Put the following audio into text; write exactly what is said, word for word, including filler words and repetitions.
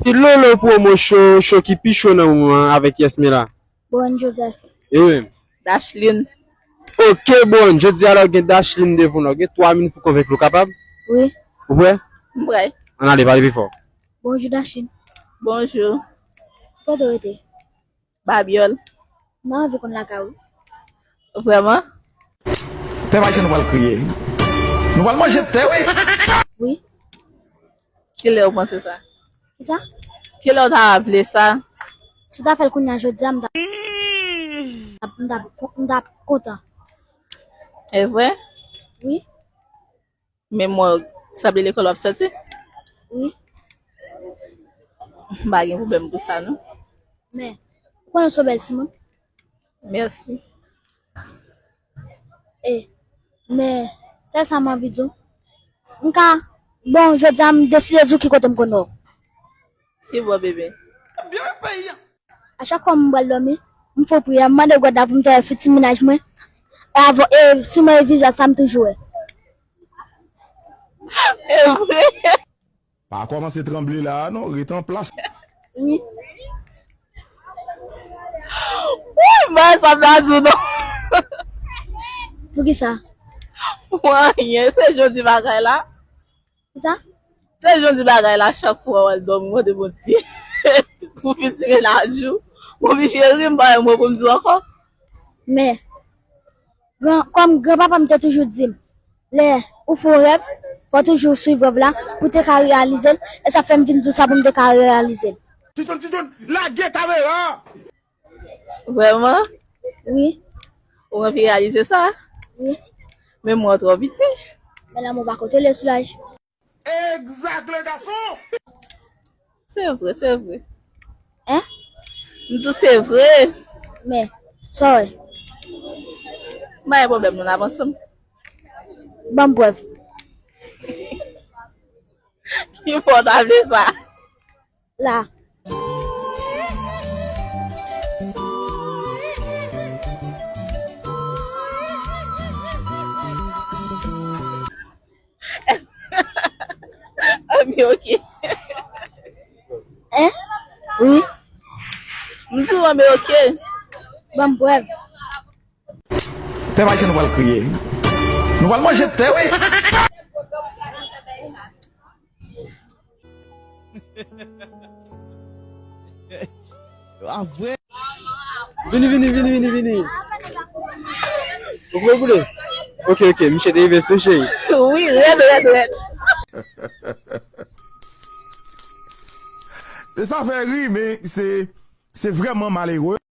Ti Lolo Promo Show, show ki pi cho nan moman an avèk Yasmila. Bon, Joseph. E wi. Dashlin. Ok, bon, jodi a la w gen Dashlin devan w la. W gen twa minit pou konvenk li, w kapab? Wi. Ou prè? M prè. Ann ale, pale pi fò. Bonjou, Dashlin. Bonjou. Kote w rete? Babyòl. M ta anvi konn lakay ou. Vrèman? Pèp ayisyen, nou pral kriye. Nou pral manje tè, wi. Wi. Kilè ou panse sa? Kisa? Kilè ou ta vle sa? Si w ta fè l kounye a jodi a, m ta, m ta, m ta kontan. E vre? Wi. Men mwen sanble lekòl w ap soti? Wi. M pa gen pwoblèm pou sa, non. Men, ou konnen w se yon bèl timoun. Mèsi. E, men, sèl sa m anvi di w. M ka, bon, jodi a m deside di w ki kote m konn wè w. Ki bò, bebe? A chak fwa m pral dòmi, m fè priyè, m mande God la pou m te wè fiti mennaj mwen. E avan, e si mwen e vizaj sa m toujou wè. E vre. Pa kòmanse tranble la a non, ret an plas. Wi. Wi, m pa wè sa m ta di w non. Poukisa? Pou anyen, se jan w di bagay la. Kisa? Se jan w di bagay la, chak fwa w al dòmi, w mande Bondye pou fiti mennaj ou. M oblije ri, m pa gen mo pou m di w ankò. Men, gran, kòm granpapa m te toujou di m, lè ou fè yon rèv, fò w toujou swiv rèv la pou w te ka reyalize l, e sa fè m vin di w sa pou m te ka reyalize l. Titoun, Titoun, lage kamera! Vrèman? Wi. Ou anvi reyalize sa? Wi. Men mwen twò piti. Men lanmou pa kontwole sou laj. Exact, le gason! Se vre, se vre. Hein? M di w se vre. Men, sa w wè? M pa gen pwoblèm non, n ap ansanm. Ban m prèv. Ki fò w ta vle sa? La. Anben, ok. Hein? Wi. M di w anben, ok. Ban m prèv. Pèp ayisyen, nou pral kriye. Nou pral manje tè, wi. A vre. Vini, vini, vini, vini, vini. Ou konnen koule? Ok, ok, misye te rive sou cheri. Wi, rèd, rèd, rèd. E sa fè ri, men se, se vrèman malere.